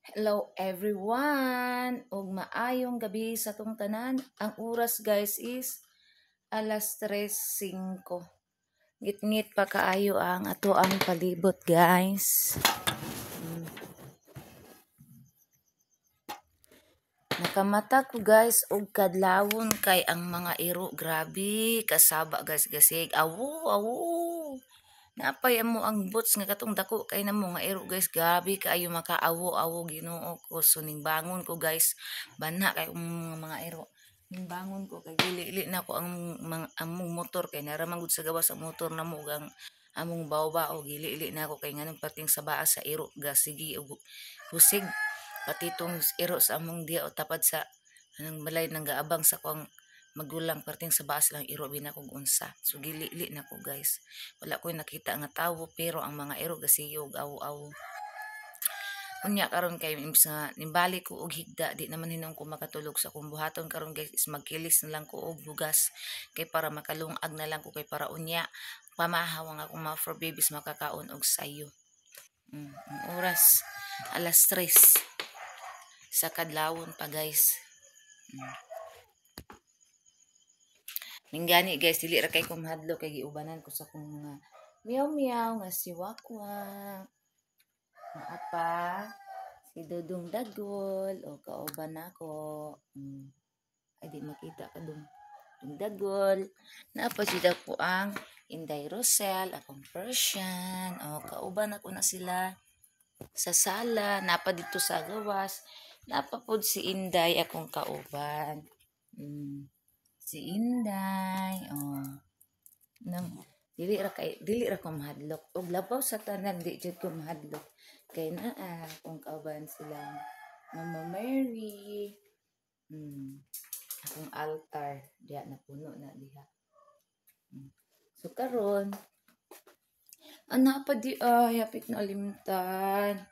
Hello everyone! Ug maayong gabi sa atong tanan. Ang oras, guys, is alas 3:05. Ngitngit pa kaayo ang ato ang palibot, guys. Nakamata ko, guys, og kadlawon kay ang mga iro grabe kasaba, guys, gasig. Awo awo. Napay mo ang boots nga katong dako kay namo nga iro, guys, grabe kaayo makaawo-awo, Ginoo ko. So ning bangon ko, guys, bana kay mga iro. Ning bangon ko kay gili na ko ang mga among motor kay nara man gud sa gawas ang motor namo ug ang among baw-bao, gili na ako kay nganong pating sa baa sa iro gasigi og husig, pati tong iro sa among diya o tapad sa anang balay nang gaabang sa kuang magulang, perting sa baas lang iro bina kog unsa. So gili na ko, guys, wala ko nakita nga tawo pero ang mga iro gasigi og awo-awo. Unya karon kay imbes nga nimbalik ko og higda, di naman hinuon ko makatulog sa akong buhaton karon, guys, is magkilis na lang ko og bugas kay para makalungag na lang ko kay para unya pamahaw ang akong mga four babies makakaon og sayo. Ang oras alas 3 sa kadlawon pa, guys. Ninggani, guys, dili ra kay ko mahadlok kay giubanan ko sa akong mga meow meow nga si Wakwak. Maapa si Dudong Dagol o kauban nako. Ay, di makita ka dong. Dong Dagol. Naapa jud ako ang Inday Rosel, akong Persian. O kauban ako na sila sa sala, napa dito sa gawas. Napa pod si Inday akong kauban. Si Inday, oh. Nang dili ra ko mahadlok. Og labaw sa tanan di jud ko mahadlok. Kay naa akong kauban silang Mama Mary. Akong altar diha napuno na diha. So karon ana pa di ay hapit na limtan.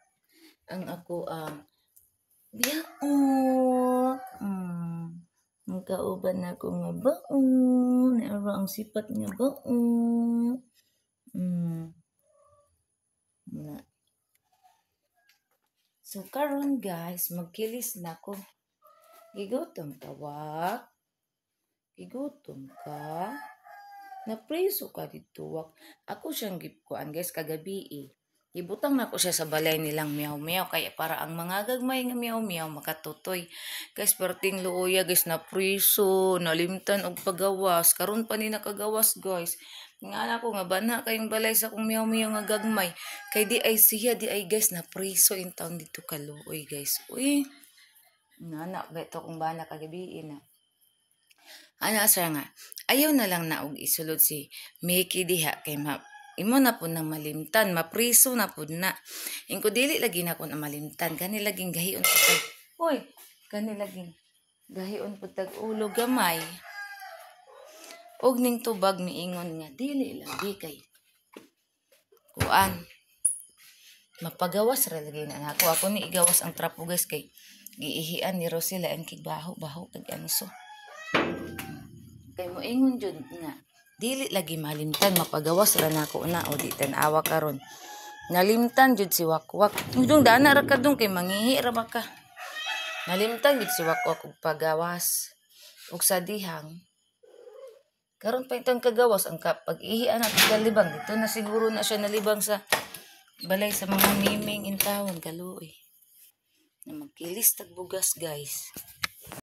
Ang ako ang biyaok. Ang kauban nako nga baon, naara ang sipat nga baon. Na. So karon, guys, magkilis na ko. Gigutom ka, Wak? Gigutom ka? Napreso ka dito, Wak. Ako siyang gipkuan, guys, kagabi eh. Ibutang na ko siya sa balay nilang meow meow kaya para ang mga gagmay nga meow meow makatutoy. Guys, perting luoya, guys, na priso, nalimtan og pagawas. Karon pa ni nakagawas, guys. Nga na ko nga bana kayong balay sa akong meow meow nga gagmay. Kay di ay siya di ay, guys, na priso in town dito kaluoy, guys. Uy. Nana beto kong bana kagabi na. Ana sir nga, ayaw na lang na og isulod si Mickey diha kay ma imo na pud nang malimtan, mapriso na pud na. Ingko dili lagi na ko na malimtan, kani laging gahion pud tag, uy, kani laging gahion pud tag ulo gamay. Og ning tubag miingon nga dili lagi kay kuan mapagawas ra lagi na nako. Ako ni igawas ang trapo, guys, kay giihian ni Rosela ang kigbaho baho kag anso. Kay moingon jud nga dili lagi malimtan, mapagawas ra nako na o di tan-awa karon. Nalimtan jud si Wakwak. Dong dana ra ka dong kay mangihi ra ba ka. Nalimtan jud si Wakwak og pagawas. Ug sa dihang karon pa itong kagawas ang pag-ihi ana kalibang dito na siguro na siya nalibang sa balay sa mga miming intawon kaluoy. Na magkilis tag bugas, guys.